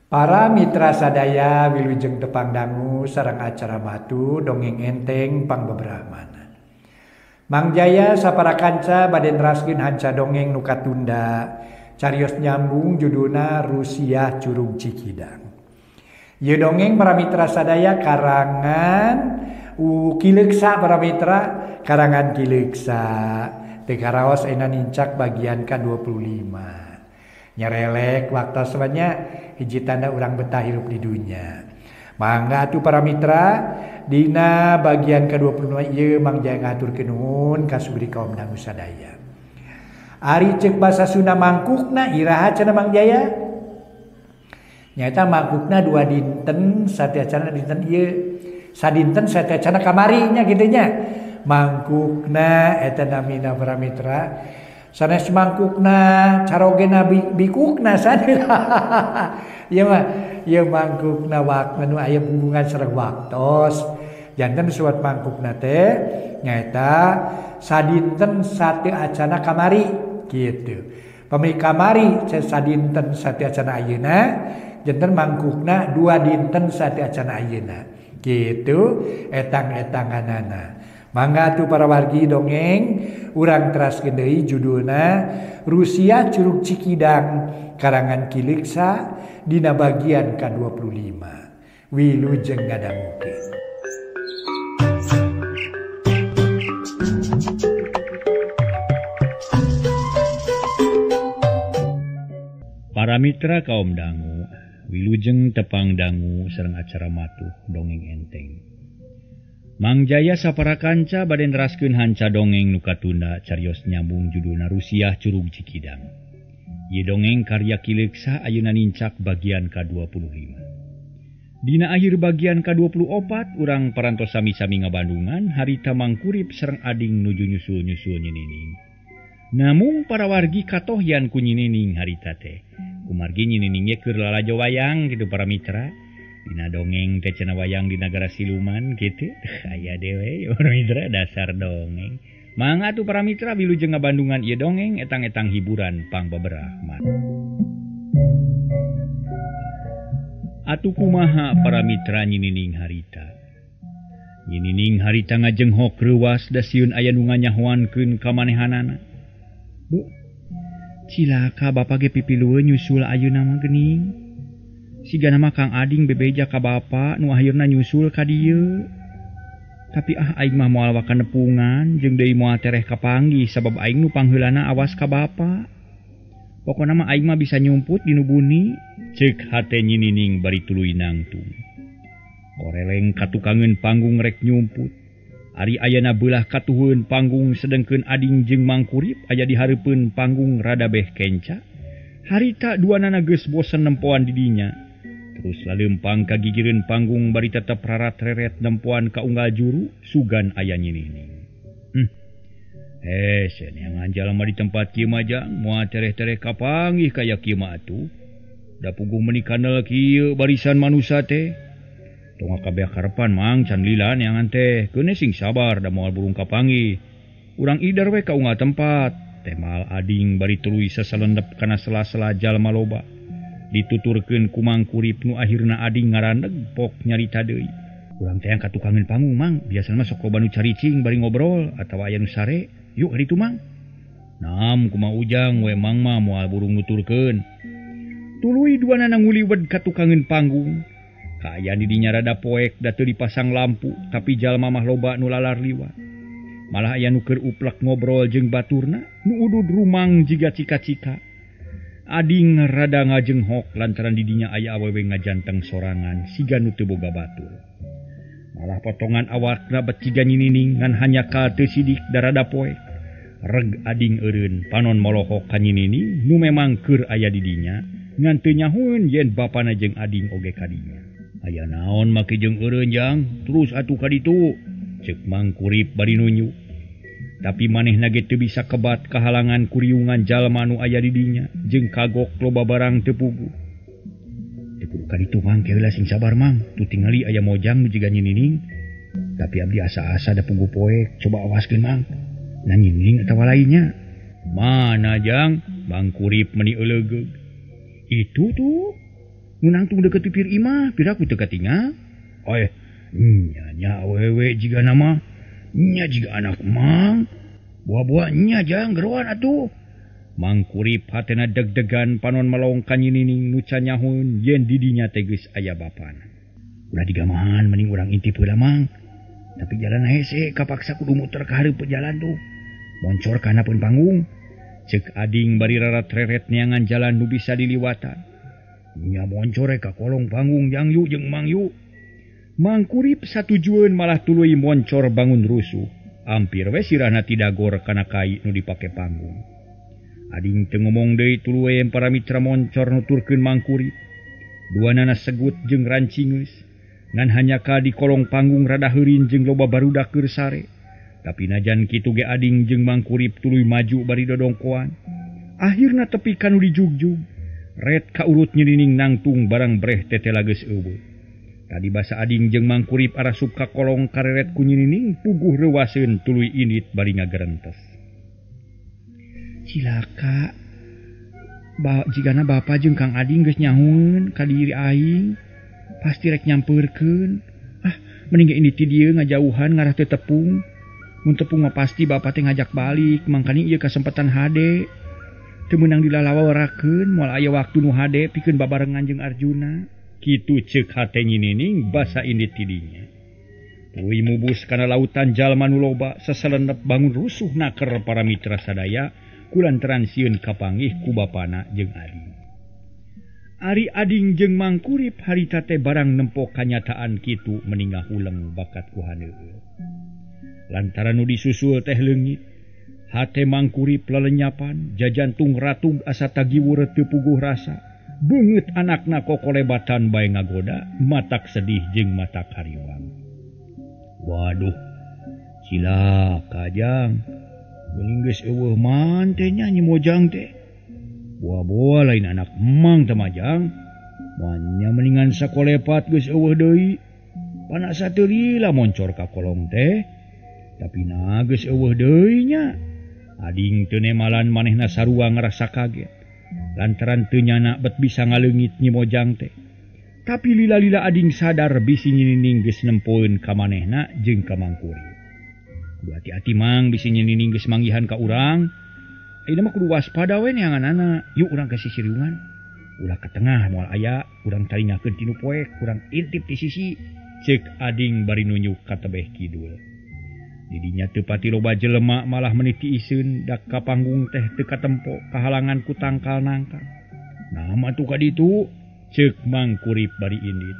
Para mitra sadaya wilujeng tepang dangu sareng acara batu dongeng enteng pangbebrahmana. Mang Jaya sapara kanca bade neraskeun hanca dongeng nu katunda carios nyambung judulna Rusiah Curug Cikidang. Ieu dongeng para mitra sadaya karangan Ki Leuksa para mitra, karangan Ki Leuksa. Teu karaos ayeuna nincak bagian ka-25. Nyerelek waktos banyak hiji tanda urang betah hirup di dunya. Mangga atuh para mitra dina bagian ka-25 ieu Mang Jaya ngaturkeun nuhun ka sugri kaum dangu sadaya. Ari ceuk basa Sunda mangkukna iraha cenah Mang Jaya? Nyaeta mangkukna dua dinten sateuacanna dinten ieu. Sadinten sateuacanna kamari nya kitu nya. Mangkukna eta namina para mitra. Sanes mangkukna carogena bikukna sanes. Ieu mah ieu mangkukna waktu nu aya hubungan sareng waktos. Janten suat mangkukna teh nyaeta sadinten sateuacanna kamari kitu. Pami kamari sadinten sateuacanna ayeuna janten mangkukna dua dinten sateuacanna ayeuna. Kitu etang-etanganana. Mangga atuh para wargi dongeng urang teraskeun deui judulna Rusiah Curug Cikidang karangan Ki Leuksa dina bagian ka-25. Wilujeng ngadangukeun. Para mitra kaum dangu, wilujeng tepang dangu sareng acara matuh dongeng enteng. Mang Jaya sapara kanca bade neraskeun hanca dongeng nu katunda carios nyambung judulna Rusiah Curug Cikidang. Ieu dongeng karya Ki Leuksa ayeuna nincak bagian ka-25. Dina akhir bagian ka-24 urang parantos sami-sami ngabandungan harita mangkurip sareng ading nuju nyusul-nyusul Nyi Nining. Namung para wargi katohyan ku Nyi Nining harita teh. Kumargi Nyi Nining ge keur lalajo wayang kitu para mitra. Dina dongeng teh cenah wayang di nagara siluman kitu. Aya dewe para mitra dasar dongeng. Mangga atuh para mitra wilujeng ngabandungan ieu dongeng etang-etang hiburan pangbeberahman. Atuh kumaha para mitra Nyi Nining harita. Nyi Nining harita ngajenghok reuwas da sieun aya nu nganyahoankeun ka manehanana. Bu, cilaka bapa ge pipilueun nyusul ayeuna mah geuning. Sigana mah Kang Ading bebeja ka bapa nu akhirna nyusul ka dieu. Tapi ah aing mah moal waka nepungan jeung deui moal tereh kapanggih sabab aing nu pangheulana awas ka bapa. Pokona mah aing mah bisa nyumput di nu buni, ceuk hate Nyi Nining bari tuluy nangtung. Koreleng katukangeun panggung rek nyumput. Ari ayana beulah katuhun panggung sedengkeun ading jeung mangkurip aya di hareupeun panggung rada beh kenca. Harita duanana geus bosen nempoan di dinya. Terus lalempang ka gigireun panggung bari tetep rarat-reret nempoan ka unggal juru sugan aya Nyi Nining. Neangan jalma di tempat kieu mah jang moal tereh-tereh kapanggih kaya kieu mah atuh. Da puguh meuni kanel kieu barisan manusa teh. Tong kabeh karepan mang can lila neangan teh. Keun sing sabar da moal burung kapanggih. Urang idar we ka unggal tempat. Temal ading bari tuluy sasalendep kana sela-sela jalma loba. Dituturkeun ku mangkurip nu akhirna ading ngarandeg pok nyarita deui. Urang teh ka tukangeun panggung mang, biasana mah sok loba nu caricing bari ngobrol atawa aya nu sare. Yuk ka ditu mang. Nam kumaha ujang we mang mah moal burung nuturkeun. Tuluy duanana nguliwed ka tukangeun panggung. Kaayaan di dinya rada poek da teu dipasang lampu, tapi jalma mah loba nu lalar liwat. Malah aya nu keur uplek ngobrol jeung baturna nu udud rumang jiga cika-cika. Ading rada ngajenghok lantaran didinya aya awewe ngajanteng sorangan siga nu teu boga batur. Malah potongan awakna bet jiga Nyi Nining ngan hanya ka teu sidik da rada poek. Reg ading eureun panon molohok ka Nyi Nining nu memang keur aya di dinya ngan teu nyahueun yen bapana jeung ading oge ka dinya. Aya naon make jeung eureun jang, terus atuh ka ditu. Ceuk mangkurip bari nunyu. Tapi manehna ge teu bisa kebat kahalangan kuriungan jalma nu aya di dinya jeung kagok loba barang teu puguh. Teu kudu ka ditu mang, keula sing sabar mang, tu tingali aya mojang nu jiga Nyi Nining. Tapi abdi asa-asa da puguh poek, coba awaskeun mang. Na Nyi Nining atawa lainnya. Mana jang? Mangkurip meuni eulegeug. Itu tuh. Nu nangtung deket pipir imah, piraku teu katingal. Oeh, nya nya awewe jiga nama. Nya jiga anak mang. Buah-buah nya jang geroan atuh. Mangkurip hatena deg-degan panon melong ka Nyi Nining nu can nyahoeun yen di dinya teh geus aya bapana. Ulah digamahan mending urang intip heula mang. Tapi jalan hese kapaksa kudu muter ka hareup jalan tuh. Moncor kana pun panggung. Ceuk ading bari rarat-reret neangan jalan nu bisa diliwatan. Nya moncor ka kolong panggung jang yu jeung mang yu. Mangkurip satujueun malah tuluy moncor bangun rusuh. Ampir we sirahna tidagor kana kai nu dipake panggung. Ading teu ngomong deui tuluy para mitra moncor nuturkeun Mangkurip. Duanana segut jeung rancingeus. Ngan hanya ka di kolong panggung rada heurin jeung loba barudak keur sare. Tapi najan kitu ge ading jeung Mangkurip tuluy maju bari dodongkoan. Akhirna tepi ka nu dijugjug. Ret ka urut Nyi Nining nangtung barang breh tetela geus eueuh. Tadi basa ading jeung Mangkurip arasup ka kolong kareret ku Nyi Nining puguh reuwaseun tuluy indit bari ngagerentes. Cilaka. Jigana bapa jeung Kang Ading geus nyahoeun ka diri aing, pasti rek nyampeurkeun. Ah, mending ge indit ti dieu ngajauhan ngarah teu tepung. Mun tepung mah pasti bapa teh ngajak balik, mangkani ieu kasempatan hade. Teu meunang dilalawarakeun, moal aya waktu nu hade pikeun babarengan jeung Arjuna. Kitu ceuk hate Nyi Nining basa indit ti dinya. Tuluy mubus kana lautan jalma nu loba sasalendep bangun rusuh naker para mitra sadaya kulantaran sieun kapanggih ku bapana jeung ading. Ari ading jeung Mangkurip harita teh barang nempo kanyataan kitu meni ngahuleng bakat ku haneueul. Lantaran nu disusul teh leungit, hate Mangkurip lelenyapan, jajantung ratug asa tagiwur teu puguh rasa. Beungeut anakna kokolebatan bae ngagoda, matak sedih jeung matak hariwang. Waduh, cilaka jang. Geuning geus eueuh man teh nya Nyi Mojang teh. Boa-boa lain anak emang teh majang. Manya mendingan sakolepat geus eueuh deui. Panasa teu lila moncor ka kolong teh. Tapi na geus eueuh deui nya. Ading teu nemalan manehna sarua ngarasa kaget. Lantaran teu nyana bet bisa ngaleungit Nyi Mojang teh. Tapi lila-lila ading sadar bisi Nyi Nining geus nempoeun ka manehna jeung ka Mangkurip. Kudu hati-hati mang bisi Nyi Nining geus manggihan ka urang. Ayeuna mah kudu waspada we neanganana. Yuk urang ka sisi riungan. Ulah ka tengah moal aya, urang taringakeun tinu poek, urang intip ti sisi. Ceuk ading bari nunjuk ka tebeh kidul. Didinya teu pati loba jelema malah meniti iseun dak ka panggung teh teu katempo kahalangan ku tangkal nangka. Nah mah tuh ka ditu, ceuk Mangkurip bari indit.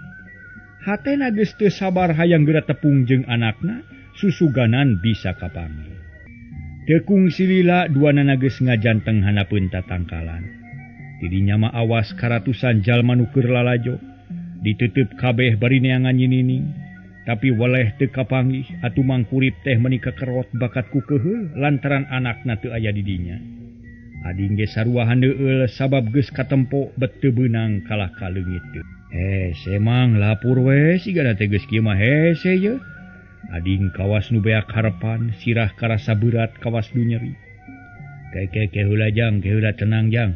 Hatena geus teu sabar hayang geura tepung jeung anakna, susuganan bisa kapanggih. Teu kungsi lila duanana geus ngajanteng hanapeun tatangkalan. Tidinya mah awas karatusan jalma nu keur lalajo, ditutup kabeh bari neangan Nyi Nining. Tapi waleh teu kapanggih atuh Mangkurip teh meuni kakerot bakat ku keuheul lantaran anakna teu aya di dinya. Ading ge sarua handeueul sabab geus katempo bet teu beunang kalah ka leungit teu. Hese mang lapur we sigana teh geus kieu mah hese ye. Ading kawas nu beak harepan sirah karasa berat kawas nu nyeri. Ke heula jang, ke heula tenang jang.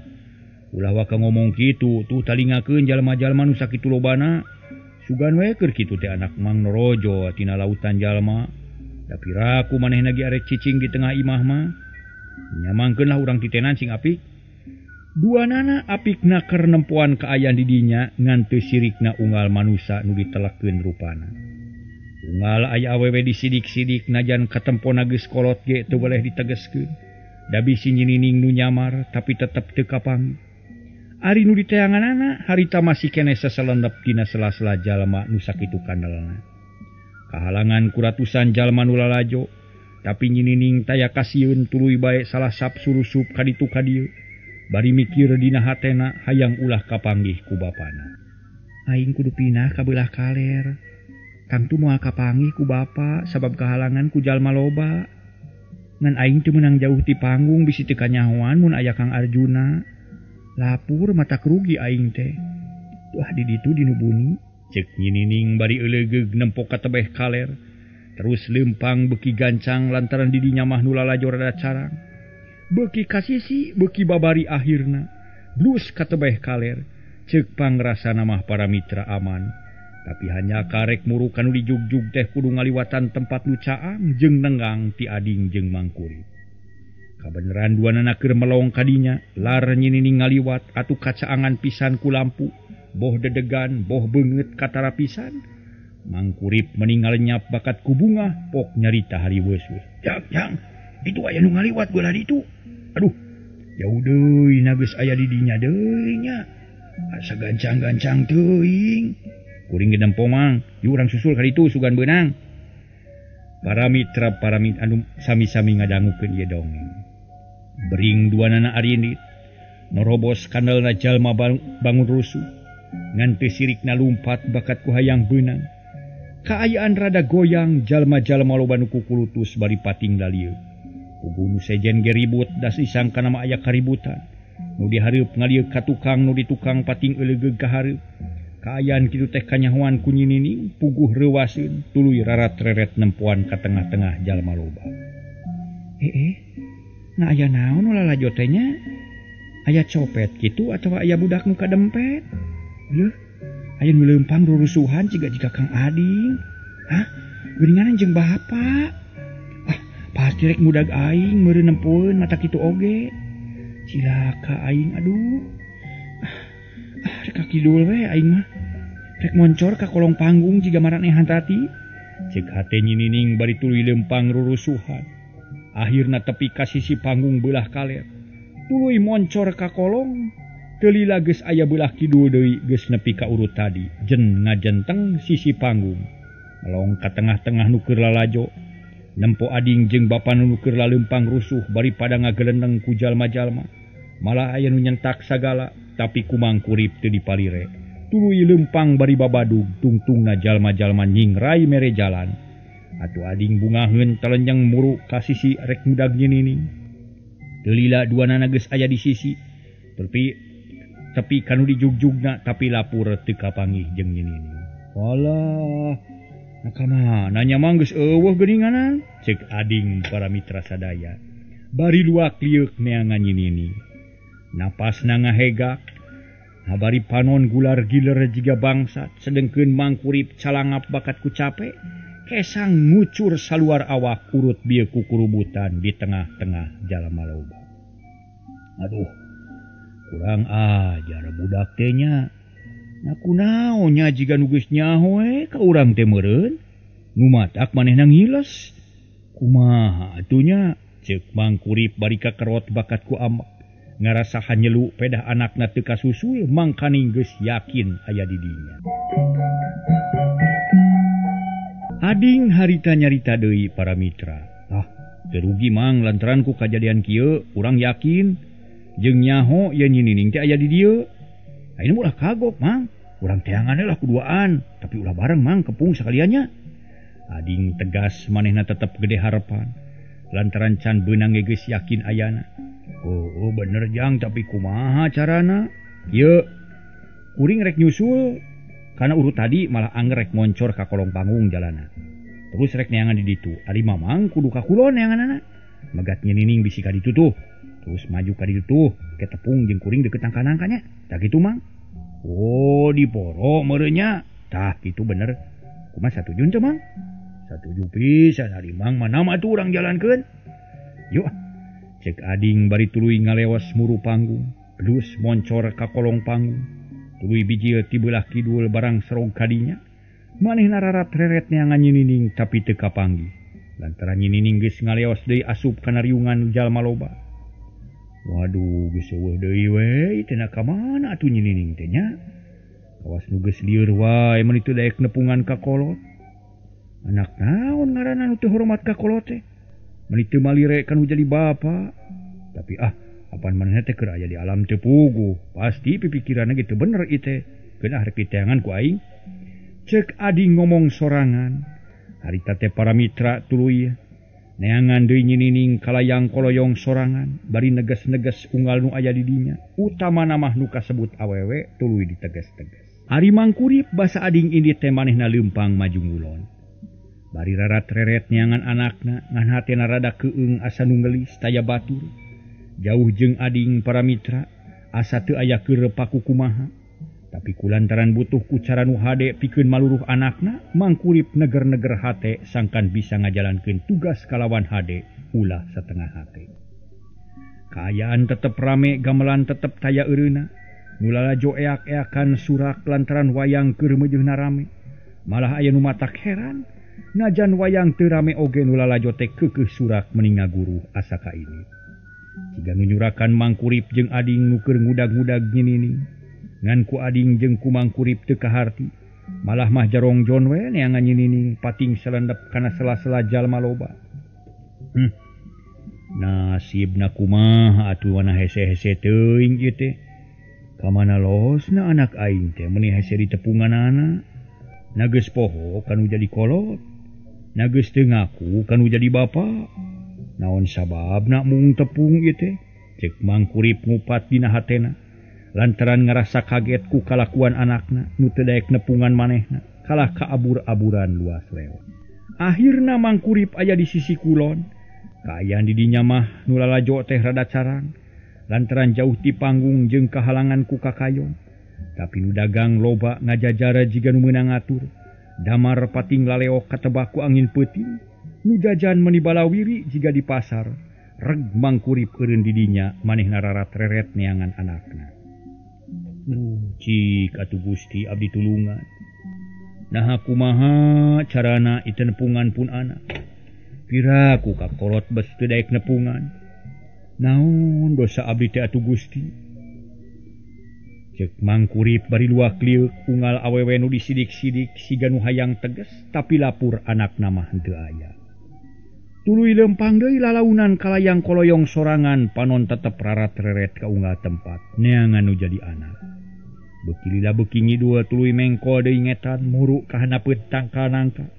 Ulah waka ngomong kitu tuh talingakeun jalma-jalma nu sakitu lobana. Sugan we keur kitu teh anak mang norojo tina lautan jalma. Da piraku manehna ge arek cicing di tengah imah mah. Nyamangkeun lah urang titenan sing apik. Duanana apik naker nempoan kaayaan di dinya ngan teu sirikna unggal manusa nu ditelekeun rupana. Unggal aya awewe disidik-sidik najan katempona geus kolot ge teu boleh ditegeskeun. Da bisi Nyi Nining nu nyamar tapi tetep teu kapanggih. Ari nu diteanganana harita masih keneh sasalendep dina sela-sela jalma nu sakitu kandelna. Kahalangan ku ratusan jalma nu lalajo, tapi Nyi Nining taya kasieun tuluy bae salasap surusup ka ditu ka dieu. Bari mikir dina hatena hayang ulah kapanggih ku bapana. Aing kudu pindah ka beulah kaler. Tangtu moal kapanggih ku bapa sabab kahalangan ku jalma loba. Ngan aing teu meunang jauh ti panggung bisi teu kanyahoan mun aya Kang Arjuna. Lapur mata kerugi aing teh. Wah di ditu dinubuni. Cek Nyi Nining bari eulegeug nempo ka tebeh kaler. Terus lempang beuki gancang lantaran di dinya mah nu lalajo rada carang. Beuki ka sisi beuki babari akhirna. Blus ka tebeh kaler. Ceuk pangrasana mah para mitra aman. Tapi hanya karek muru kanu dijugjug teh kudu ngaliwatan tempat nu caang jeung nenggang ti ading jeung mangkurip. Kabeneran duanana keur melong kadinya, lar Nyi Nining ngaliwat atuh kacaangan pisan ku lampu, boh dedegan, boh beungeut katara pisan. Mangkurip meninggal nyap bakat ku bungah, pok nyarita hariweus we. Jang, jang, itu aya nu ngaliwat belah ditu. Aduh, jauh deui na geus aya di dinya deui nya. Asa gancang-gancang teuing. Kuring ge nempo mang, yuk urang susul ka ditu sugan beunang. Para mitra para mitra anu sami-sami ngadangukeun ieu dongeng. Bering duanana arindit, norobos kandelna jalma bangun rusuh, ngan teu sirikna lumpat bakat ku hayang beunang. Kaayaan rada goyang jalma-jalma loba nu kukulutus bari pating lalieuk. Puguh nu sejen ge ribut das disangkana mah aya kaributan. Nu dihareup ngalieuk ka tukang, nu di tukang pating eulegeug ka hareup. Kaayaan kitu teh kanyahoan ku Nyi Nining, puguh reuwaseun tuluy rarat-reret nempoan ka tengah-tengah jalma loba. Nah aya naon nu lalajo teh nya? Aya copet kitu atawa aya budak nu kadempet? Leuh, aya nu leumpang rurusuhan jiga-jiga Kang Ading. Hah? Geuningan jeung bapa. Ah, pasti rek mudag aing meureun nempoeun mata kitu oge. Cilaka aing aduh. Ah, rek ka kidul we aing mah. Rek moncor ka kolong panggung jiga maranehan tati. Ceuk hate Nyi Nining bari tuluy leumpang rurusuhan. Akhirna tepi ka sisi panggung beulah kaler. Tuluy moncor ka kolong, teu lila geus aya beulah kidul deui geus nepi ka urut tadi. Jen ngajenteng sisi panggung. Melong ka tengah-tengah nu keur lalajo. Nempo ading jeung bapa nu keur laleumpang rusuh bari pada ngagelendeng ku jalma-jalma. Malah aya nu nyentak sagala, tapi ku Mangkurip teu dipalire. Tuluy leumpang bari babadug tungtungna jalma-jalma nyingrai mere jalan. Atuh ading bungaheun telenjeng muru ka sisi rek mudag Nyi Nining. Teu lila duanana geus aya di sisi. Tepi kanu dijugjugna tapi lapur teu kapanggih jeung Nyi Nining. Walah, nah kamana nya mah geus eueuh geuninganan? Ceuk ading para mitra sadaya. Bari luak lieuk neangan Nyi Nining. Napasna ngahegak, habari panon gular giler jiga bangsat, sedengkeun Mangkurip calangap bakat ku cape. Kesang ngucur saluar awak urut bieu kukurubutan di tengah-tengah jalma loba. Aduh, kurang ajar budak teh nya. Na kunaon nya jiga nu geus nyaho we ka urang teh meureun. Nu matak manehna ngiles. Kumaha atuh nya? Ceuk Mangkurip bari kakerot bakat ku amak. Ngarasa hanyelu pedah anakna teu kasusul mangkaning geus yakin aya di dinya. Ading harita nyarita deui para mitra. Ah, teu rugi mang lantaran ku kajadian kieu urang yakin jeung nyaho ye Nyi Nining teh aya di dieu. Ayeuna ulah kagok mang, urang teangan lah kuduaan, tapi ulah bareng mang kepung sakaliannya. Ading tegas manehna tetep gede harapan lantaran can beunang ge geus yakin ayana. Oh, bener jang, tapi kumaha carana? Ye, kuring rek nyusul karena urut tadi malah angger rek moncor ka kolong panggung jalana. Terus rek neangan di ditu. Ari mamang kudu ka kulon neanganana. Megat Nyi Nining bisi ka ditu tuh. Terus maju ka ditu tuh, ke tepung jeung kuring deket nangka-nangkanya. Tah kitu mang. Oh, diporo meureun nya. Tah kitu bener. Kumaha satuju teu mang? Satuju pisan ari mang mana mah atuh urang jalankeun. Yuk. Cek ading bari tuluy ngalewas muru panggung, terus moncor ka kolong panggung. Tuluy bijil ti beulah kidul barang serog kadinya. Manehna rarat reret neangan Nyi Nining tapi teu kapanggih. Lantaran Nyi Nining geus ngaleos deui asup kana riungan jalma loba. Waduh, geus eueuh deui we, teu na ka mana atuh Nyi Nining teh nya? Kawas nu geus lieur wae meuni teu daek nepungan ka kolot. Anak naon ngaranna nu teu hormat ka kolot teh? Meuni teu malire kan jadi bapa. Tapi ah, apan manehna teh keur aya di alam teu puguh. Pasti pipikiranna gitu bener ieu teh. Keun rek diteangan ku aing. Ceuk ading ngomong sorangan. Harita teh para mitra tuluy neangan deui Nyi Nining kalayang koloyong sorangan bari neges-neges unggal nu aya di dinya. Utamana mah nu kasebut awewe tuluy diteges-teges. Ari Mangkurip basa ading indit teh manehna leumpang maju ngulon. Bari rarat reret neangan anakna ngan hatena rada keung asa nu ngeulis taya batur. Jauh jeung ading para mitra asa teu aya keur paku kumaha. Tapi kulantaran butuh ku cara nu hade pikeun maluruh anakna, Mangkurip neger-neger hate sangkan bisa ngajalankeun tugas kalawan hade ulah setengah hate. Kaayaan tetep rame, gamelan tetep taya eureuna. Nu lalajo eak-eakan surak lantaran wayang keur meujeuhna rame. Malah aya nu matak heran, najan wayang teu rame oge nu lalajo teh keukeuh surak meni ngaguruh asa ka ini. Siga nu nyurakan Mangkurip jeung ading nu keur ngudag-ngudag nyinining. Ngan ku ading jeung ku Mangkurip teu kaharti. Malah mah jarongjon we neangan nyinining pating salendep kana sela-sela jalma loba. Nasibna kumaha atuh wana hese-hese teuing ieu teh. Ka mana losna anak aing teh meuni hese ditepunganana. Na geus poho kanu jadi kolot. Na geus teu ngaku kanu jadi bapa. Naon sababna mung tepung ieu teh? Ceuk Mangkurip ngupat dina hatena. Lantaran ngarasa kaget ku kalakuan anakna nu teu daek nepungan manehna, kalah kaabur-aburan luas lewat. Akhirna Mangkurip aya di sisi kulon. Kaayaan di dinya mah nu lalajo teh rada carang lantaran jauh ti panggung jeung kahalangan ku kakayon. Tapi nu dagang loba ngajajara jiga nu meunang ngatur. Damar pating laleok katebak ku angin peuting. Nu jajan meuni balawiri jiga di pasar. Reg Mangkurip eureun di dinya manehna rarat-reret neangan anakna. Cik atuh Gusti abdi tulungan. Naha kumaha carana ieu nepungan pun anak. Piraku kakolot bes teu daek nepungan. Naon dosa abdi teh atuh Gusti? Ceuk Mangkurip bari luak lieuk unggal awewe nu disidik-sidik siga nu hayang teges tapi lapur anakna mah henteu aya. Tuluy lempang deui lalaunan kalayang koloyong sorangan panon tetep rarat-reret ka unggal tempat neangan nu jadi anak. Beuki lila beuki ngidul tuluy mengkol deui ngetan muru ka handapeun tangkal nangka.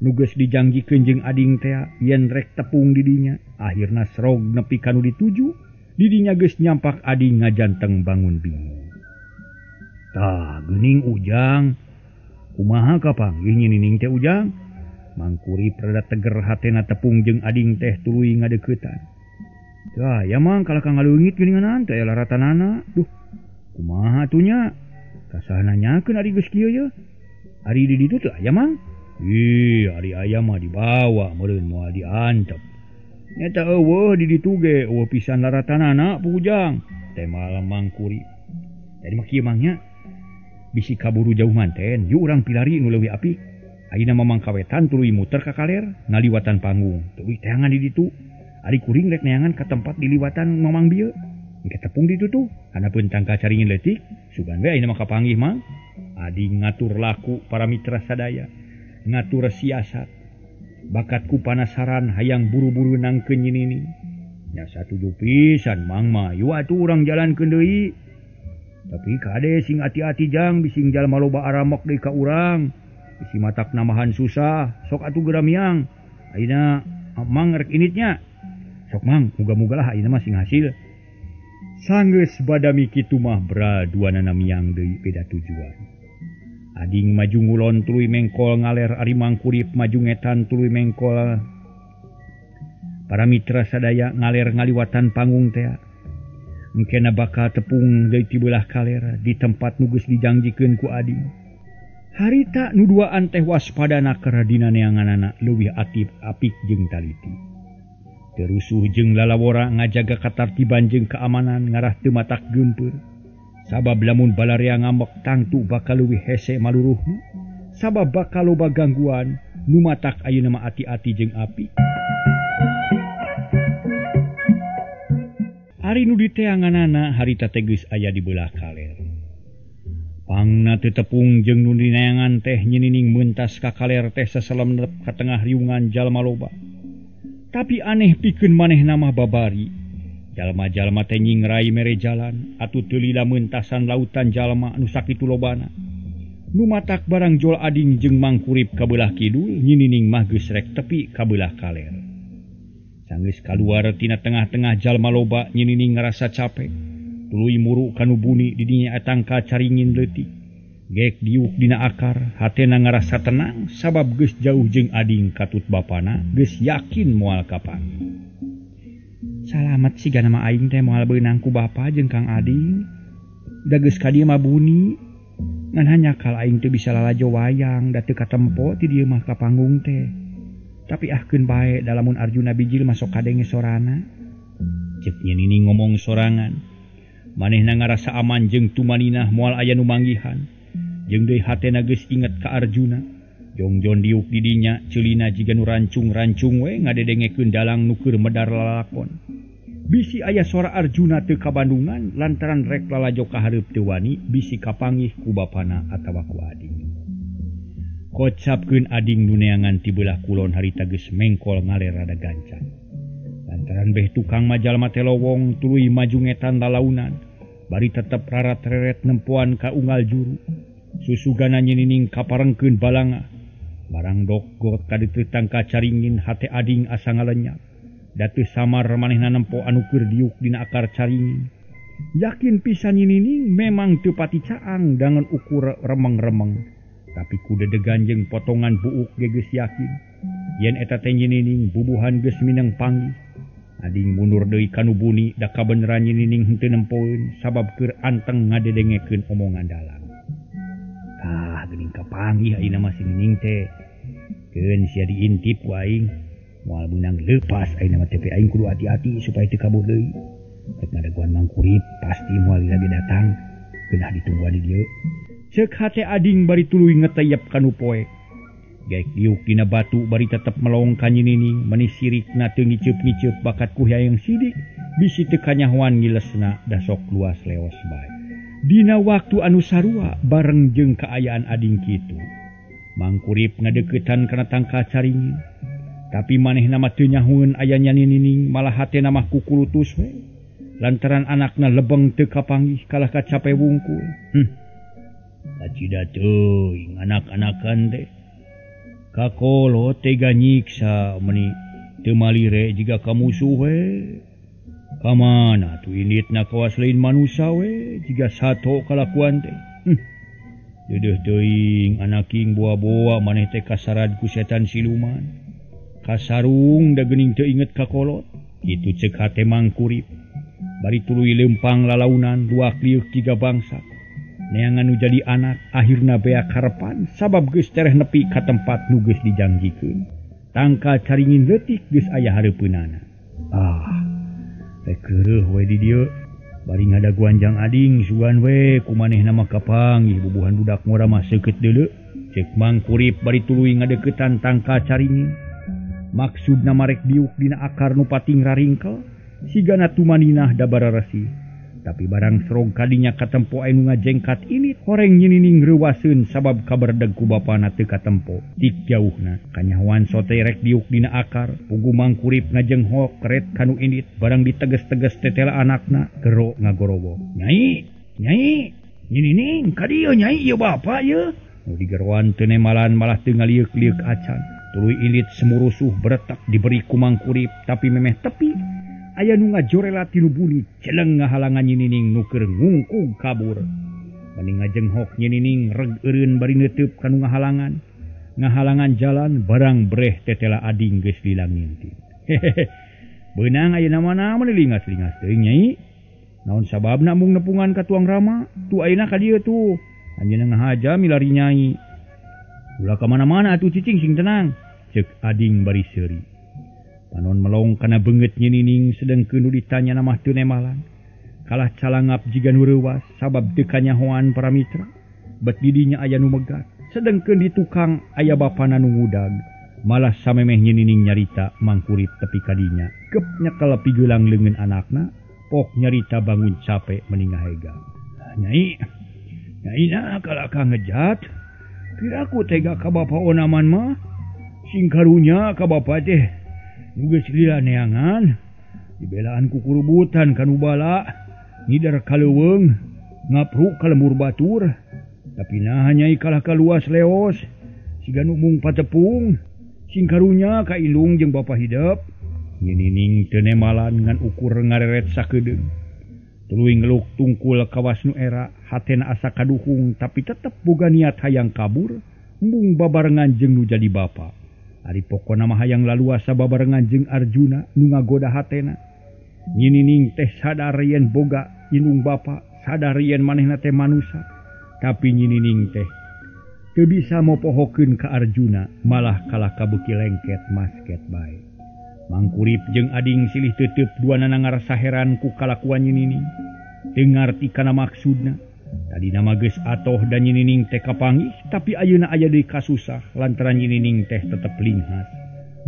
Nu geus dijangjikeun jeung ading tea yen rek tepung di dinya, akhirna srog nepi ka nu dituju, di dinya geus nyampak ading ngajanteng bangun bingung. Tah geuning Ujang, kumaha kapanggih nyinining teh Ujang? Mangkurip rada teger hatena tepung jeung ading teh tuluy ngadeuketan. Tah ya mang kalah ka ngaleungit geuninganan teh laratanana. Duh, kumaha atuh nya? Kasaha nanyakeun ari geus kieu ye? Ari di ditu teu aya mang? Ih, ari aya mah dibawa meureun moal diantep. Nyata eueuh di ditu ge eueuh pisan laratanana Ujang. Teh malam Mangkurip. Tadi mah kieu mang nya. Bisi kaburu jauh manten, yuk urang pilari nu leuwih apik. Ayeuna mah mangkawetan tuluy muter ka kaler ngaliwatan panggung. Tuluy teangan di ditu. Ari kuring rek neangan ka tempat diliwatan mamang bieu. Engke tepung di ditu tuh. Handapeun tangka caringin leutik, sugan we ayeuna mah kapanggih mang. Adi ngatur laku para mitra sadaya. Ngatur siasat. Bakatku panasaran hayang buru-buru nangkeun nyinini. Nya satuju pisan mang mah, yuk atuh urang jalankeun deui. Tapi kade sing ati-ati jang bising jalma loba aramok deui ka urang. Bisi matak namahan susah, sok atuh geura miang. Ayeuna mang rek initnya. Sok mang, muga-muga lah ayeuna mah sing hasil. Sanggeus badami kitu mah bra duanana miang deui beda tujuan. Ading maju ngulon tuluy mengkol ngaler, ari Mangkurip maju ngetan tuluy mengkol. Para mitra sadaya ngaler ngaliwatan panggung tea. Engkena bakal tepung deui ti beulah kaler di tempat nu geus dijangjikeun ku ading. Harita nu duaan teh waspadana keur dina neanganana leuwih aktif apik jeung taliti. Terusuh jeung lalawora ngajaga katartiban jeung keamanan ngarah teu matak geumpeur. Sabab lamun balarea ngambek tangtu bakal leuwih hese maluruhna. Sabab bakal loba gangguan nu matak ayeuna mah ati-ati jeung apik. Ari nu diteanganana harita teh geus aya di beulah kaler. Pangna teu tepung jeung nu dinayangan teh nyinining meuntas ka kaler teh sasalemep ka tengah riungan jalma loba. Tapi aneh pikeun manehna mah babari. Jalma-jalma teh nyingrai mere jalan atuh teu lila meuntasan lautan jalma anu sakitu lobana. Nu matak barang jol ading jeung Mangkurip ka beulah kidul nyinining mah geus rek tepi ka beulah kaler. Sanggeus kaluar tina tengah-tengah jalma loba nyinining ngarasa capek. Tuluy muru kanu buni di dinya tangka caringin leutik. Gek diuk dina akar, hatena ngarasa tenang sabab geus jauh jeung ading katut bapana geus yakin moal kapanggih. Salamet siga nama aing teh moal beunang ku bapa jeung Kang Ading. Da geus ka dieu mah buni. Ngan hanya kal aing teu bisa lalajo wayang da teu katempo ti dieu mah ka panggung teh. Tapi ahkeun bae da lamun Arjuna bijil masuk kadenge sorana. Cek Nyi Nining ngomong sorangan. Manehna ngarasa aman jeung tumaninah moal aya nu manggihan. Jeung deui hatena geus inget ka Arjuna. Jongjon diuk di dinya ceulina jiga nu rancung-rancung we ngadedengekeun dalang nu keur medar lalakon. Bisi aya sora Arjuna teu kabandungan lantaran rek lalajo ka hareup teu wani bisi kapanggih ku bapana atawa ku ading. Kocapkeun ading nu neangan ti beulah kulon harita geus mengkol ngaler rada gancang. Lantaran beh tukang majalma teh lowong tuluy maju ngetan lalaunan bari tetep rarat-reret nempoan ka unggal juru. Susugana Nyi Nining kaparengkeun balanga. Barang dok got ka ditu tangka caringin hate ading asa ngalenyap. Datu samar manehna nempo anu keur diuk dina akar caringin. Yakin pisan Nyi Nining memang teu pati caang dangan ukur remeng-remeng. Tapi ku dedegan jeung potongan buuk ge geus yakin yen eta teh Nyi Nining bubuhan geus mineng panggih. Ading mundur deui ka nu buni da kabeneran Nyi Nining henteu nempoeun sabab keur anteng ngadedengekeun omongan dalang. Ah, geuning kapanggih ayeuna mah si Nining teh. Keun sia diintip ku aing. Moal meunang leupas ayeuna mah teh aing kudu hati-hati supaya teu kabur deui. Rek ngadaguan mangkurip pasti moal lagi datang. Keunah ditungguan di dieu. Ceuk hate ading bari tuluy ngeteyep ka nu poek. Gaek diuk dina batu bari tetep melong ka Nyi Nining meuni sirikna teu ngiceup-ngiceup bakat ku hayang sidik bisi teu kanyahoan ngilesna da sok luas leos bae. Dina waktu anu sarua bareng jeung kaayaan ading kitu. Mangkurip ngadeuketan kana tangka caringin. Tapi manehna mah teu nyahueun aya Nyi Nining malah hatena mah kukulutus we. Lantaran anakna lebeng teu kapanggih kalah kacape wungkul. Kacida teuing anak-anakan teh. Kakolo tega nyiksa meuni teu malire jiga ka musuh we. Kamana tu inditna kawas lain manusa we jiga sato kalakuan teh. Deudeuh teuing anaking boa-boa maneh teh kasarad ku setan siluman. Kasarung da geuning teu inget ka kolot. Kitu ceuk hate mangkurip. Bari tuluy leumpang lalaunan luak lieuh tiga bangsa. Neangan nu jadi anak akhirna beak harepan sabab geus tereh nepi ka tempat nu geus dijangjikeun. Tangka caringin leutik geus aya hareupeunana. Ah, rek keureuh we di dieu. Bari ngadaguan jang ading sugan we ku manehna mah kapanggih bubuhan budak ngora mah seukeut deuleu. Ceuk mangkurip bari tuluy ngadeuketan tangka caringin. Maksudna marek diuk dina akar nu pating raringkel sigana tumaninah da bararesi. Tapi barang serog kadinya katempo anu ngajengkat ini horeng Nyi Nining reuwaseun sabab kaberdeg ku bapana teu katempo. Tik jauhna kanyahoan sote rek diuk dina akar pugu mangkurip ngajenghok ret kanu indit barang diteges-teges tetela anakna gero ngagorowo. Nyai, nyai, Nyi Nining ka dieu nyai ieu bapa ieu. Nu digeroan teu nemalan malah teu ngalieuk-lieuk acan. Tuluy indit semurusuh beretak diberi ku mangkurip tapi memeh tepi aya nu ngajorela tinu buni celeng ngahalangan Nyi Nining nu keur ngungkug kabur. Mani ngajenghok Nyi Nining reg eureun bari neuteub ka nu ngahalangan. Ngahalangan jalan barang breh tetela ading geus lila ngintip. Hehehe. Beunang ayeuna mah meuni lingas-lingas teuing nyai. Naon sababna mung nepungan ka tuang rama? Tu ayeuna ka dieu tuh. Anjeunna ngahaja milari nyai. Ulah ka mana-mana atuh cicing sing tenang. Ceuk ading bari seuri. Panon melong kana beungeut Nyi Nining sedengkeun nu ditanya mah teu nemalan. Kalah calangap jiga nu reuwas sabab teu kanyahoan para mitra. Bet di dinya aya nu megat, sedengkeun di tukang aya bapana nu ngudag. Malah samemeh Nyi Nining nyarita mangkurip tepi ka dinya. Gep nyekel pigelang leungeun anakna, pok nyarita bangun cape meni ngahega. Nyai, nyai na kalah ka ngejat. Piraku tega ka bapa onaman mah. Sing karunya ka bapa teh. Nu geus lila neangan dibelaan ku kurubutan kanu bala ngider ka leuweung ngapruk ka lembur batur tapi naha nyai kalah ka luas leos siga nu mung patepung sing karunya ka indung jeung bapa hidep. Nyi Nining teu nemalan ngan ukur ngareret sakedeung tuluy ngeluk tungkul kawas nu era hatena asa kaduhung tapi tetep boga niat hayang kabur mung babarengan jeung nu jadi bapa. Ari pokona mah hayang laluasa babarengan jeung Arjuna nu ngagoda hatena. Nyi Nining teh sadar yen boga indung bapa, sadar yen manehna teh manusa. Tapi Nyi Nining teh teu bisa mopohokeun ka Arjuna malah kalah kabeuki lengket masket bae. Mangkurip jeung ading silih tetep duanana ngarasa heran ku kalakuan Nyi Nining. Teu ngarti kana maksudna. Tadi nama geus atoh dan Nyi Nining teh kapanggih tapi ayeuna aya deui kasusah lantaran Nyi Nining teh tetep linghas.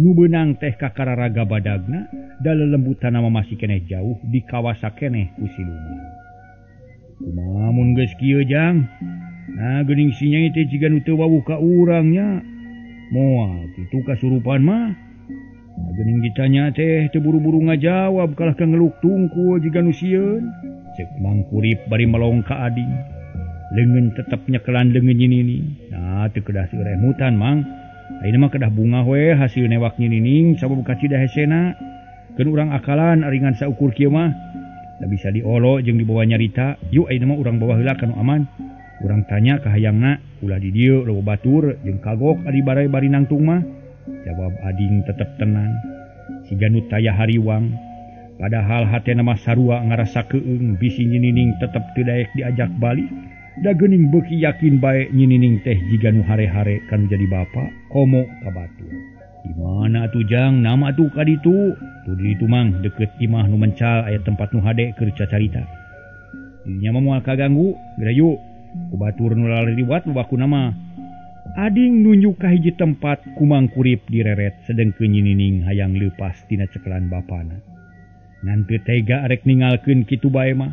Nu beunang teh kakararaga badagna da lelembutan nama masih keneh jauh di kawasa keneh ku siluman. Kumaha mun geus kieu jang? Nah geuning si Nyai teh jiga nu teu wawuh ka urang nya. Moal kitu kasurupan mah. Nah, geuning ditanya teh teu buru-buru ngajawab kalah ka ngeluk tungkul jiga nu sieun. Cek Mangkurip bari melong ka ading. Leungeun tetep nyekelan leungeun Nyi Nining. Nah teu kedah seuremutan mang. Ayeuna mah kedah bunga we hasil newak Nyi Nining sabab kacida hesena. Keun urang akalan aringan saukur kieu mah. Da bisa diolo jeung dibawa nyarita. Yuk ayeuna mah urang bawa heula ka nu aman. Urang tanya ka hayangna ulah di dieu loba batur jeung kagok ari barai bari nangtung mah. Jawab ading tetep tenang. Siga nu taya hariwang. Padahal hatena mah sarua ngarasa keung bisi Nyi Nining tetep teu daek diajak balik. Da geuning beuki yakin bae Nyi Nining teh jiga nu hare-hare kanu jadi bapa komo ka batur. Di mana atuh jang nama atuh ka ditu? Tuh di ditu mang deukeut imah nu mencal aya tempat nu hade keur cacarita. Dinya mah moal kaganggu, geura yuk. Ku batur nu laliliwat babakuna mah. Ading nunjuk ka hiji tempat ku Mangkurip direret sedengkeun Nyi Nining hayang leupas tina cekelan bapana. Ngan teu tega arek ningalkeun kitu bae mah.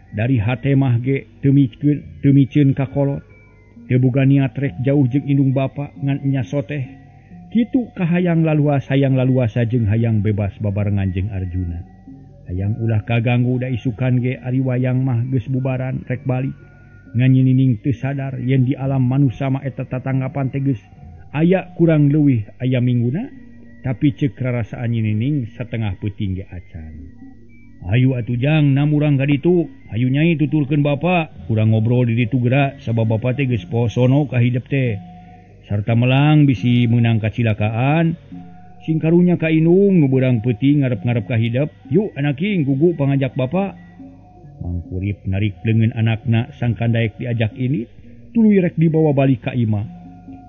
Dari hate mah ge teu miceun ka kolot. Teu boga niat rek jauh jeung indung bapa ngan nya soteh. Kitu kahayang laluas hayang laluasa jeung hayang bebas babarengan jeung Arjuna. Hayang ulah kaganggu da isukan ge ari wayang mah geus bubaran rek balik. Ngan Nyi Nining teu sadar yen di alam manusa mah eta tatanggapan teh geus aya kurang leuwih aya mingguna, tapi ceuk rarasaan Nyi Nining satengah peuting ge acan. Ayu atuh jang nam urang ka ditu, hayu nyai tuturkeun bapa, urang ngobrol di ditu geura sabab bapa teh geus posono ka hidep teh. Sarta melang bisi meunang kacilakaan, sing karunya ka indung nu beurang peuting ngarep-ngarep ka hidep. Yuk anaking gugu pangajak bapa. Mangkurip narik leungeun anakna sangkan daek diajak ini, tuluy rek dibawa balik ka imah.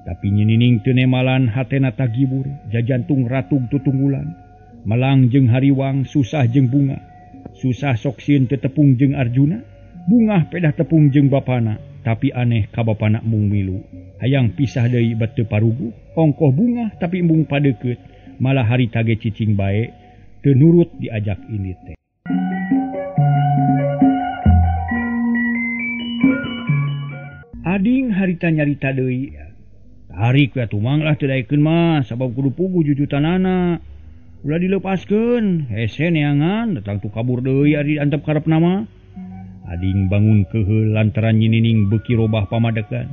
Tapi Nyi Nining teu nemalan hatena tagibur, jajantung ratug tutunggulan. Melang jeung hariwang susah jeung bunga. Susah sok sieun teu tepung jeung Arjuna, bungah pedah tepung jeung bapana, tapi aneh ka bapana mung milu. Hayang pisah deui bet teu paruguh, ongkoh bungah tapi embung padeukeut, malah harita ge cicing bae teu nurut diajak ini teh. Ading harita nyarita deui. Tarik we atuh mang lah teu daekeun mah sabab kudu puguh jujutanana. Ulah dilepaskeun, hese neangan datang tu kabur deui ari antep karepna mah. Ading bangun keheul lantaran Nyi Nining beuki robah pamadegan.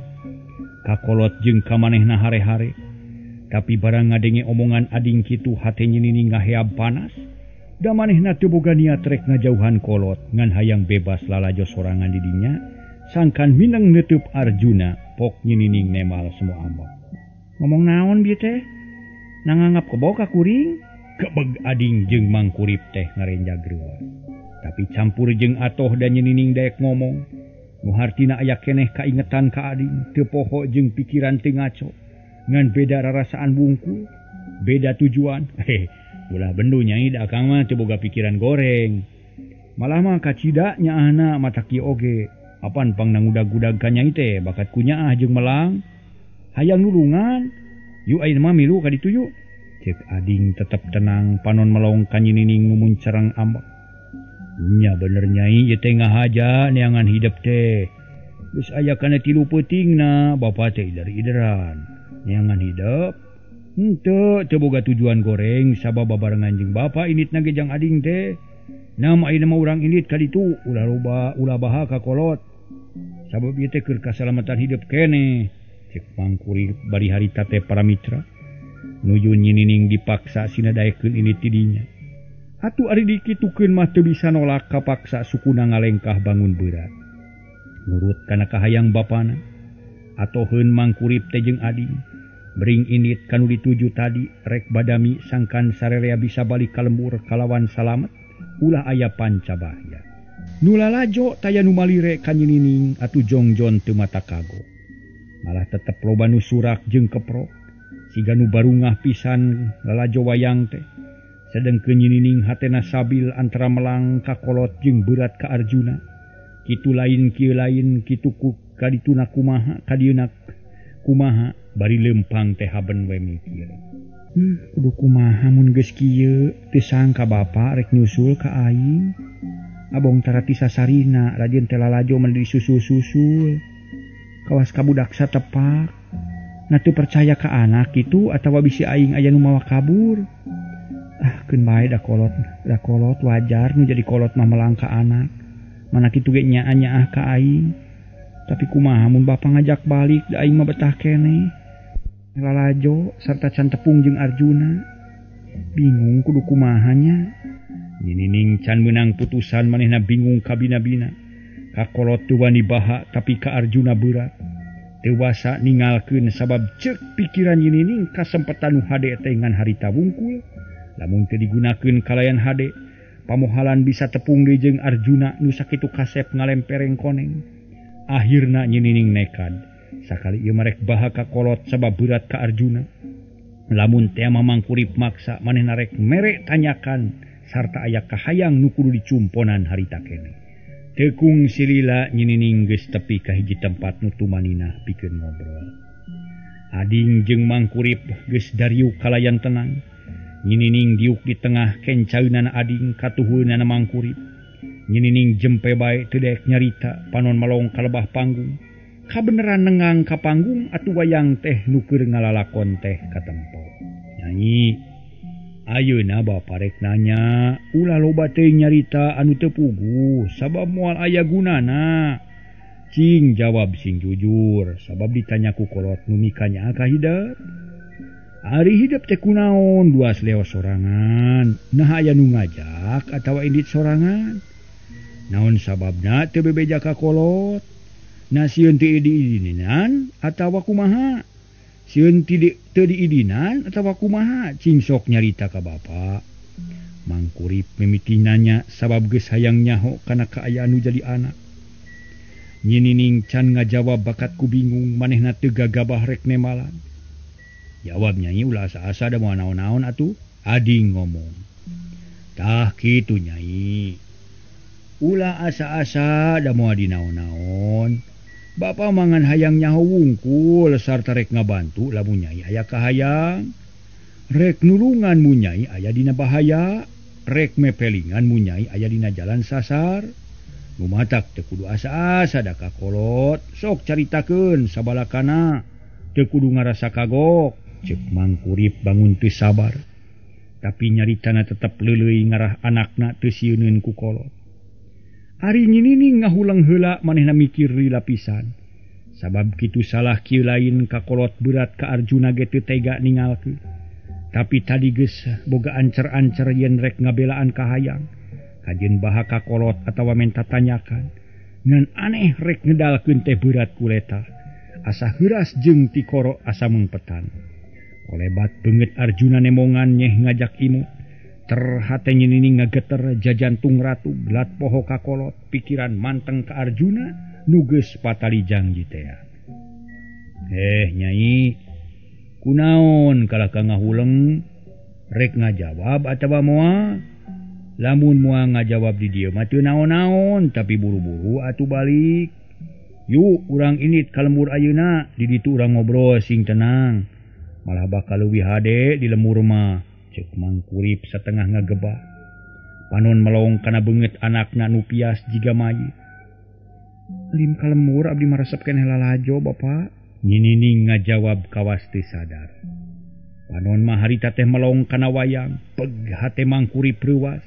Kakolot jeung ka manehna hare-hare. Tapi barang ngadenge omongan ading kitu hate Nyi Nining ngaheab panas. Da manehna teu boga niat rek ngajauhan kolot ngan hayang bebas lalajo sorangan di dinya. Sangkan minang neuteub Arjuna pok Nyi Nining nemal semua ambek. Ngomong naon bieu teh? Nanganggap kebo ka kuring? Kebeg ading jeung Mangkurip teh ngarenjag reuas. Tapi campur jeung atoh dan Nyi Nining daek ngomong. Nu hartina aya keneh kaingetan ka ading, teu poho jeung pikiran teu ngaco. Ngan beda rarasaan bungkul, beda tujuan. Heh, ulah bendu nyai da akang mah teu boga pikiran goreng. Malah mah kacida nyaahna mata kieu oge. Apan pang nangudag-gudag ka nyai teh bakat ku nyaah jeung melang. Hayang nulungan, yuk ayeuna mah milu ka ditu yuk. Cek ading tetep tenang panon melong ka Nyi Nining nu muncerang ambek. Nya bener nyai ieu teh ngahaja neangan hidep teh. Geus aya kana 3 peutingna bapa teh ider-ideran. Neangan hidep henteu teu boga tujuan goreng sabab babarengan jeung bapa initna ge jang ading teh. Nam ayeuna mah urang init ka ditu ulah loba ulah baha ka kolot. Sabab ieu teh keur kasalamatan hidep keneh. Cek Mangkurip bari harita teh para mitra. Nuju Nyi Nining dipaksa sina daekeun ini tidinya. Atuh ari dikitukeun mah teu bisa nolak kapaksa sukuna ngalengkah bangun berat. Nurut kana kahayang bapana. Atoheun Mangkurip teh jeung ading. Bring init kanu dituju tadi rek badami sangkan sarerea bisa balik ka lembur kalawan salamet ulah aya pancabahya. Nu lalajo taya nu malire ka Nyi Nining atuh jongjon teu mata kago. Malah tetep loba nu surak jeung keprok. Siga nu barungah pisan lalajo wayang teh. Sedengkeun Nyi Nining hatena sabil antara melang ka kolot jeung berat ka Arjuna. Kitu lain kieu lain kitu ku kadituna kumaha kadieuna kumaha bari lempang teh haben we mikir. Kudu kumaha mun geus kieu teu sangka bapa rek nyusul ka aing. Abong tarati sasarina rajin teh lalajo mah disusul-susul. Kawas ka budak satepak. Na teu percaya ka anak kitu atawa bisi aing aya nu mawa kabur. Ah keun bae da kolot wajar nu jadi kolot mah melang ka anak. Mana kitu ge nyaa-nyaah ka aing. Tapi kumaha mun bapa ngajak balik da aing mah betah keneh. Lalajo sarta can tepung jeung Arjuna. Bingung kudu kumaha nya. Nyi Nining can meunang putusan manehna bingung kabina-bina. Ka kolot teu wani baha tapi ka Arjuna berat. Teu wasa ningalkeun sabab ceuk pikiran Nyi Nining kasempetan nu hade teh ngan harita wungkul. Lamun teu digunakeun kalayan hade, pamohalan bisa tepung deui jeung Arjuna nu sakitu kasep ngalempereng koneng. Akhirna Nyi Nining nekad. Sakali ieu marek baha ka kolot sabab berat ka Arjuna. Lamun teh Mamang Kurip maksa manehna rek mere tanyakan sarta aya kahayang nu kudu dicumponan harita keneh. Tekung silila Nyi Nining geus tepi ka hiji tempat nu tumaninah pikeun ngobrol. Ading jeung Mang Kurip geus dariuk kalayan tenang. Nyi Nining diuk di tengah kencaeunana ading katuhueunana Mang Kurip. Nyi Nining jempe bae teu daek nyarita panon malong ka lebah panggung. Kabeneran nengang ka panggung atuh wayang teh nu keur ngalalakon teh katempo. Nyanyi, ayeuna bapa rek nanya, ulah loba teuing nyarita anu teu puguh sabab moal aya gunana. Cing jawab sing jujur sabab ditanya ku kolot nu mikanya ka hidep. Ari hidep teh kunaon duas leo sorangan, nah aya nu ngajak atawa indit sorangan. Naon sababna teu bebeja ka kolot? Nah sieun teu diidinan atawa kumaha? Sieun teu diidinan atawa kumaha? Cing sok nyarita ka bapa. Mang Kurip mimiti nanya sabab geus hayang nyaho kana kaayaan nu jadi anak. Nyi Nining can ngajawab bakat ku bingung manehna teu gagabah rek nemalan. Jawab nyai ulah asa-asa da moal naon-naon atuh. Ading ngomong. Tah kitu nyai. Ulah asa-asa da moal dinaon-naon. Bapa mangan hayang nyaho wungkul sarta rek ngabantu lamun nyai aya kahayang. Rek nulungan mun nyai aya dina bahaya, rek mepelingan mun nyai aya dina jalan sasar. Nu matak teu kudu asa-asa da ka kolot, sok caritakeun sabalakana. Teu kudu ngarasa kagok, ceuk Mang Kurip bangun teu sabar. Tapi nyaritana tetep leuleuy ngarah anakna teu sieuneun ku kolot. Ari Nyi Nining ngahuleng heula manehna mikir lila pisan. Sabab kitu salah kieu lain ka kolot berat ka Arjuna ge teu tega ningalkeun. Tapi tadi geus boga ancer-ancer yen rek ngabelaan kahayang. Kajeun baha ka kolot atawa menta tanyakan. Ngan aneh rek ngedalkeun teh berat kuleta. Asa heuras jeung tikoro asa mengpetan. Kolebat beungeut Arjuna nemongan nyeh ngajak imut. Terhate Nyi Nining ngageter jajantung ratu gelat poho ka kolot pikiran manteng ka Arjuna nu geus patali janji tea. Nyai, kunaon kalah ka ngahuleng rek ngajawab atawa moal? Lamun moal ngajawab di dieu mah teu naon-naon tapi buru-buru atuh balik. Yuk urang init ka lembur ayeuna di ditu urang ngobrol sing tenang. Malah bakal leuwih hade di lembur mah. Ceuk Mang Kurip satengah ngagebah. Panon melong kana beungeut anakna nu pias jiga mayit. Lim ka lembur abdi mah resep keneh lalajo bapa. Nyi Nining ngajawab kawas teu sadar. Panon mah harita teh melong kana wayang, peg hate Mang Kurip reuwas.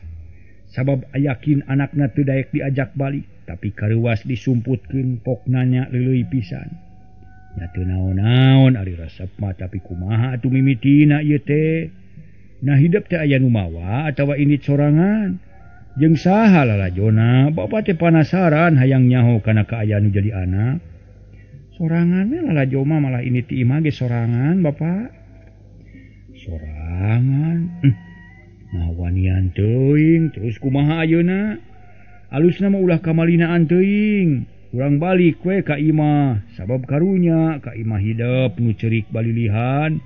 Sabab yakin anakna teu daek diajak balik, tapi kareuwas disumputkeun pokna nya leuleuy pisan. Nya teu naon-naon ari resep mah tapi kumaha atuh mimitina ieu teh. Nah hidep teh aya nu mawa atawa indit sorangan. Jeung saha lalajona, bapa teh panasaran hayang nyaho kana kaayaan nu jadi anak. Sorangan we lalajo mah malah indit ti imah ge sorangan bapa. Sorangan. Nah wanian teuing terus kumaha ayeuna? Alusna mah ulah kamalinaan teuing. Urang balik we ka imah sabab karunya ka imah hidep nu ceurik balilihan.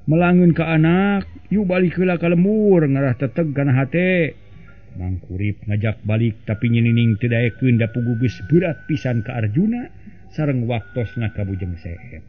Melangeun ka anak, yuk balik heula ka lembur ngarah teteg kana hate. Mang Kurip ngajak balik tapi nyinining teu daekeun da puguh geus berat pisan ka Arjuna sareng waktosna ka Bujeng Seep.